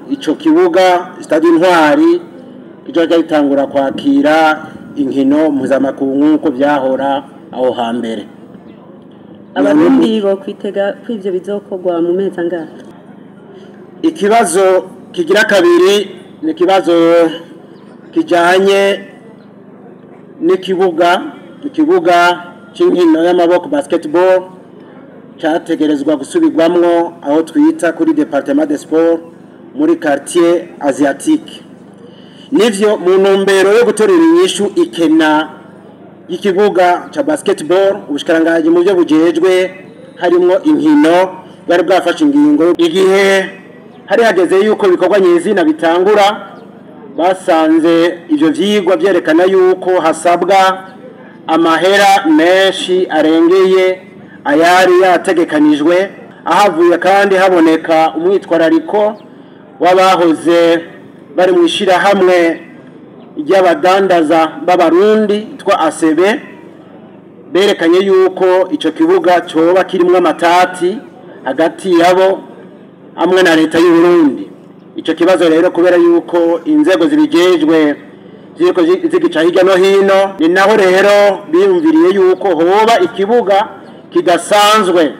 Ico kibuga Stade Intwari kizoca gitangura kwakira inkino mpuzamakungu nk'uko vyahora aho hambere. Abarundi bo kwitega ko ivyo bizokorwa mu mezi angahe? Ikibazo kigira kabiri ni ikibazo kijanye n'ikibuga, ikibuga c'inkino y'amaboko basketball categerezwa gusubirwamwo aho twita kuri Département de Sport muri quartier asiatique. Nivyo, mu ntumbero yo gutorera inyishu ikena y'ikibuga ca basketball, ubushikiranganji mu byo bujejwe harimwo inkino bwari bwafashe ingingo. Igihe hari hageze yuko ibikorwa nyezina bitangura, basanze ivyo vyigwa vyerekana yuko hasabwa amahera menshi arengeye ayari yategekanijwe. Ahavuye kandi haboneka umwitwarariko w'abahoze bari mu ishirahamwe ry'abadandaza b'Abarundi twa ASEBE, berekanye yuko ico kibuga coba kirimwo amatati hagati yabo hamwe na leta y'u Burundi. Ico kibazo rero, kubera yuko inzego zibijejwe ziriko zigica hirya no hino, ni naho rero biyumviriye yuko hoba ikibuga kidasanzwe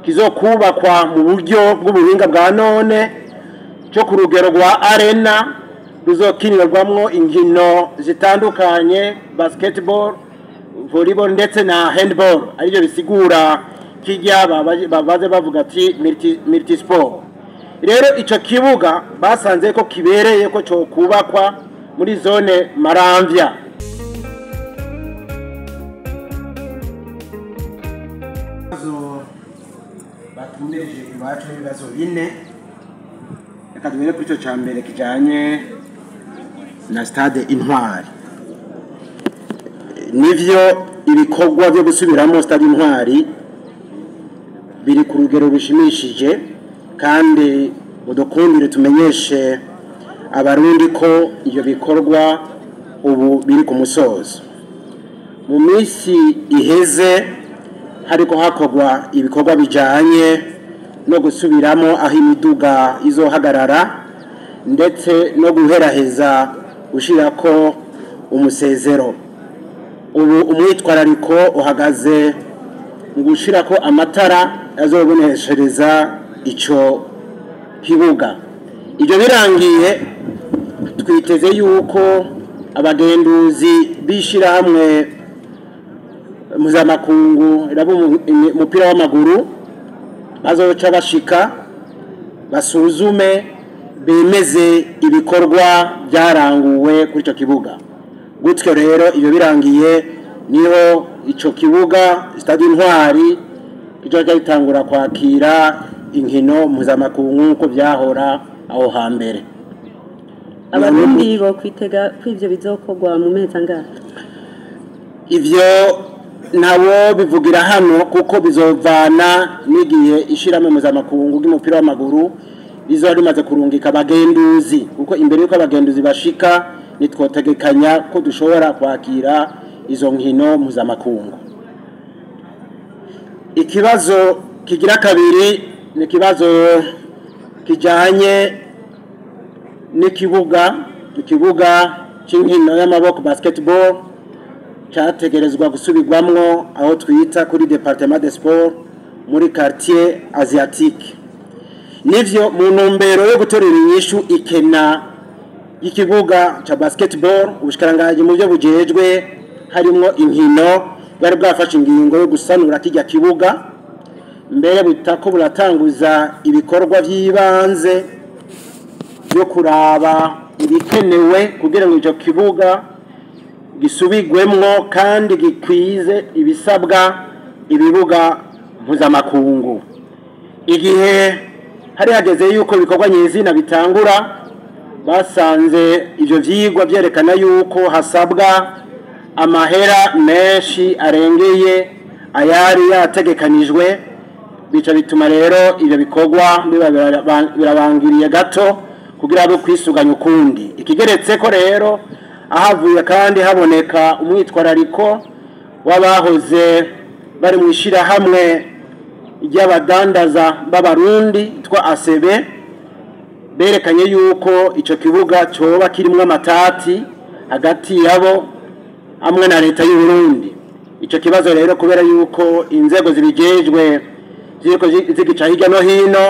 kizokubakwa mu buryo bw'ubuhinga bwa none cyo ku rugero rwa arena, ruzokinirwamwo inkino zitandukanye, basketball, volleyball ndetse na handball, aribyo bisigura kijya babaze bavuga ati multisport. Rero ico kibuga basanze ko kibereye ko cokubakwa muri zone Maramvya. Ibibazo batumbereye iwacu ibibazo bine. Reka duhere kuri ico ca mbere kijanye na Stade Intwari. Nivyo, ibikorwa byo gusubiramo Stade Intwari biri ku rugero rushimishije, kandi udukundire tumenyeshe Abarundi ko ibyo bikorwa ubu biri ku musozo. Mu minsi iheze hariko hakorwa ibikorwa bijanye no gusubiramo aho imiduga izohagarara, ndetse no guheraheza gushirako umusezero. Ubu umwitwarariko uhagaze mu gushirako amatara azoboneshereza ico kibuga. Ibyo birangiye, twiteze yuko abagenduzi b'ishirahamwe mpuzamakungu iraba umupira w'amaguru bazoca bashika basuzume, bemeze ibikorwa byaranguwe kuri icyo kibuga. Gutyo rero, ibyo birangiye, niho ico kibuga Stade Intwari kizoca gitangura kwakira inkino mpuzamakungu nk'uko vyahora aho hambere. Abarundi bo kwitega ko ivyo bizokorwa mu mezi angahe? Ivyo nabo bivugira hano kuko bizovana n'igihe ishirahamwe mpuzamakungu ry'umupira w'amaguru rizoba rimaze kurungika abagenduzi, kuko imbere y'uko abagenduzi bashika nitwotegekanya ko dushobora kwakira izo nkino mpuzamakungu. Ikibazo kigira kabiri ni ikibazo kijanye n'ikibuga, ikibuga c'inkino y'amaboko basketball categerezwa gusubirwamwo aho twita kuri Département de Sport muri quartier asiatique. Nivyo, mu ntumbero yo gutorera inyishu ikena y'ikibuga ca basketball, ubushikiranganji mu byo bujejwe harimwo inkino bwari bwafashe ingingo yo gusanura kirya kibuga, mbere butako buratanguza ibikorwa vy'ibanze byo kuraba ibikenewe kugira ngo ico kibuga gisubigwemwo kandi gikwize ibisabwa ibibuga mpuzamakungu. Igihe hari hageze yuko ibikorwa nyezina bitangura, basanze ivyo vyigwa vyerekana yuko hasabwa amahera menshi arengeye ayari yategekanijwe. Bica bituma rero ivyo bikorwa biba birabangiriye gato kugira abe kwisuganya ukundi. Ikigeretse ko rero, ahavuye kandi haboneka umwitwarariko w'abahoze bari mu ishirahamwe ry'abadandaza b'Abarundi twa ASEBE, Berekanye yuko ico kibuga coba kirimwo amatati hagati yabo hamwe na leta y'u Burundi. Ico kibazo rero kubera yuko inzego zibijejwe ziriko zigica hirya no hino,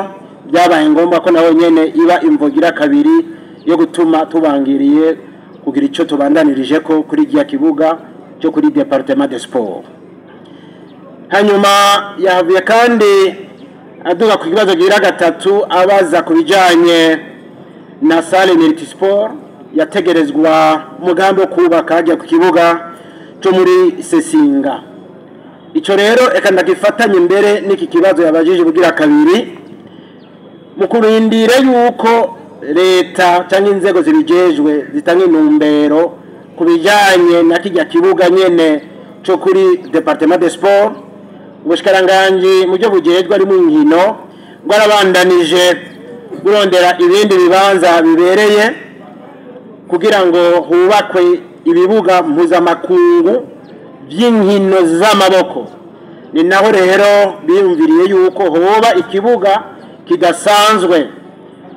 byabaye ngombwa ko naho nyene iba imvogira kabiri yo gutuma tubangiriye kugira ico tubandanirije ko kuri giya kibuga cyo kuri département de sport. Hanyuma yavuye kandi aduga ku kibazo gira gatatu, abaza ku bijanye na salle multisport yategerezwa umugambi wo kubaka hajya ku kibuga cyo muri Sesinga. Ico rero eka ndagifatanye imbere n'iki kibazo yabajije bugira kabiri, mu kurindira yuko leta cyangwa inzego zibijejwe zitanga intumbero ku bijanye na kijya kibuga nyene cyo kuri département de sport, ubushikiranganji mu byo bujejwe ari mu nkino bwarabandanije burondera ibindi bibanza bibereye kugira ngo hubakwe ibibuga mpuzamakungu by'inkino z'amaboko. Ni naho rero biyumviriye yuko hoba ikibuga kidasanzwe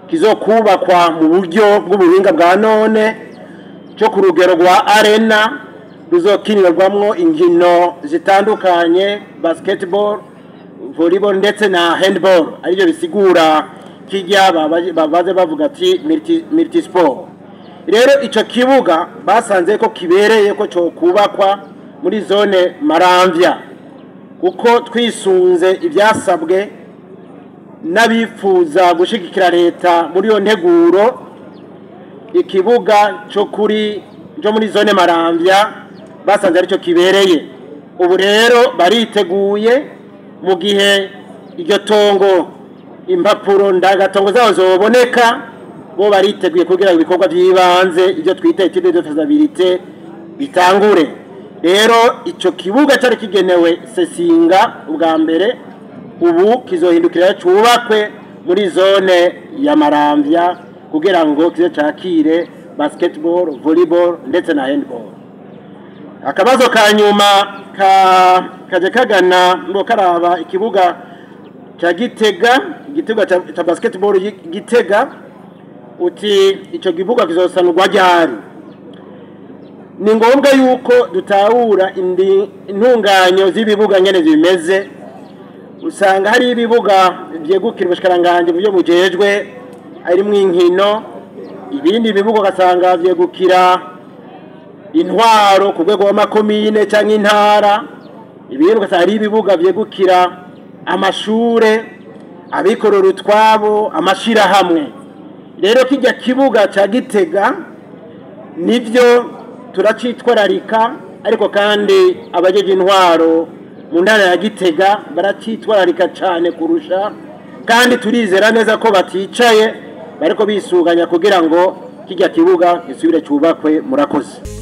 kizokubakwa mu buryo bw'ubuhinga bwa none cyo ku rugero rwa arena, ruzokinirwamwo inkino zitandukanye, basketball, volleyball ndetse na handball, aribyo bisigura kijya babaze bavuga ati multisport. Rero ico kibuga basanze ko kibereye ko cyo kubakwa muri zone Maramvya, kuko twisunze ibyasabwe n'abifuza gushigikira leta muri iyo nteguro, ikibuga cyo kuri cyo muri zone Maramvya basanze aricyo kibereye. Ubu rero bariteguye, mu gihe iryo tongo impapuro ndagatongo zaho zoboneka, bo bariteguye kugira ibikorwa by'ibanze, ibyo twita étude de faisabilité, bitangure. Rero ico kibuga cyari kigenewe Sesinga ubwa mbere, ubu kizohindukira cubakwe muri zone ya Maramvya kugira ngo kize cakire basketball, volleyball ndetse na handball. Akabazo ka nyuma ka kaje kagana ngo karaba ikibuga cya Gitega, igitega cha basketball Gitega, uti ico kibuga kizosanurwa ryari? Ni ngombwa yuko dutahura intunganyo z'ibibuga nyene zimeze. Usanga hari ibibuga byegukira ubushikiranganji mu byo bujejwe harimo inkino, ibindi bibuga ugasanga vyegukira intwaro ku rwego rw'amakomine cyangwa intara, ibindi ugasanga hari ibibuga vyegukira amashure, abikorera utwabo, amashirahamwe. Rero kijya kibuga cya Gitega nibyo turacitwararika, ariko kandi abajeje intwaro mu ntara ya Gitega baracitwararika cyane kurusha, kandi turizera neza ko baticaye bariko bisuganya kugira ngo kijya kibuga gisubire cyubakwe. Murakoze.